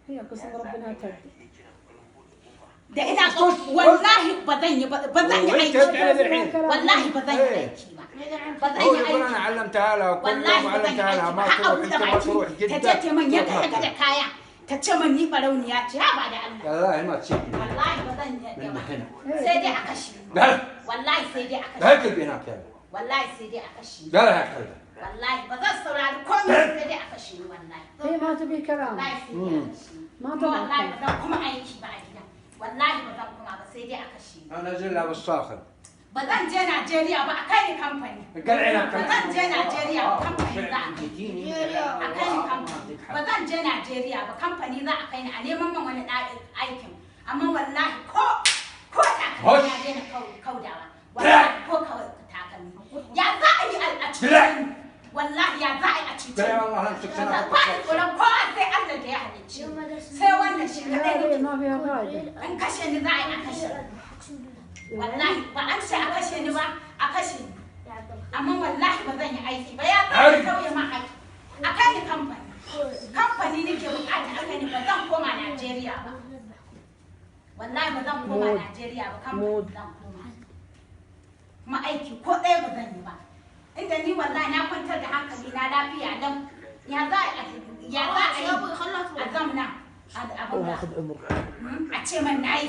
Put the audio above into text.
هي قسم ربنا تدي. Da ina wallahi ba zan yi ba zan yi وانت aiki. على الحين. Wallahi ba zan yi aiki ba. Ba zan هو yi يقول انا aiki. علمتها لها كل Wallahi يوم ba zan yi علمتها لها aiki ما ba. Har تروح abu انت da ما تروح baki ta جدة ce ta man yanka تروح yanka da مكة. kaya. Ta ce man ni barauniya ce ha ba da Allah. والله ما تصير Wallahi ba zan yi من ba. هنا. Sai dai a kashe ni. لا Wallahi sai dai a لا kashe ni. كلب هناك يلا. Wallahi sai dai a kashe ni. لا لا كلب. Wallahi ba zan saurari komai sai dai a kashe ni wallahi. هي ما تبي كلام. Wallahi sai dai a kashe ni. ما Kuma wallahi تبي. ba zan kuma aiki ba a gida. Wallahi ba zan kuma ba sai dai a kashe ni. انا انزل لها بالصاخن. Ba zan je Najeriya ba a kai ni kamfani. قلعي Ba هناك. zan je Najeriya ba kamfani za a kai ni. A kai ni kamfani. Ba zan je Najeriya ba kamfani za a kai ni a neman man wani aikin. Amma wallahi ko takalmi na daina kaudawa. Wallahi ko takalmi. Ya za a yi a cuce ni? Wallahi ya za a yi a cuce لا ni? والله امسك Ba سنه. ni tsoron kowa sai Allah da ya halicce ni. Sai wannan shi لا kaɗai هي nake. ما فيها فايدة. In kashe ni za a yi a kashe ni. Wallahi ba an ce a kashe ni ba a kashe ni. Amma wallahi ba zan yi aiki ba ya za a tauye ma haƙƙi. A kai ni kamfani. Kamfani nake bukata a kai ni ba zan koma Najeriya ba. Wallahi ba zan koma Mod. Najeriya ba Mod. kamfani zan koma. Kuma aiki ko ɗaya ba zan yi ba. Inda ni wallahi na kwantar da hankali na lafiya lau. Ya za a yi a zamna a واخذ عمره. a ce man na yi